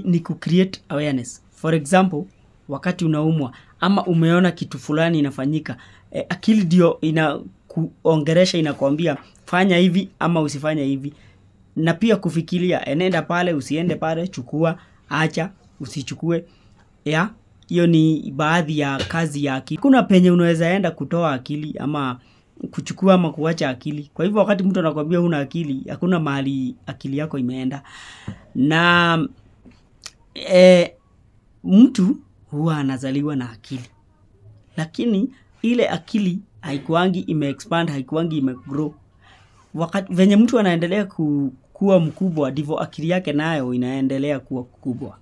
ni ku create awareness. For example, wakati unaumwa ama umeona kitu fulani inafanyika, akili ndio inakuongeresha, inakwambia fanya hivi ama usifanye hivi. Na pia kufikiria, enenda pale, usiende pale, chukua, acha, usichukue. Ya, hiyo ni baadhi ya kazi ya akili. Kuna penye unaweza enda kutoa akili ama kuchukua ama kuacha akili. Kwa hivyo wakati mtu anakuambia huna akili, hakuna mahali akili yako imeenda. Na mtu huwa anazaliwa na akili. Lakini ile akili haikuangi ime-expand, haikuangi ime-grow. Wakati venye mtu anaendelea kuwa mkubwa, ndivyo akili yake nayo inaendelea kuwa kubwa.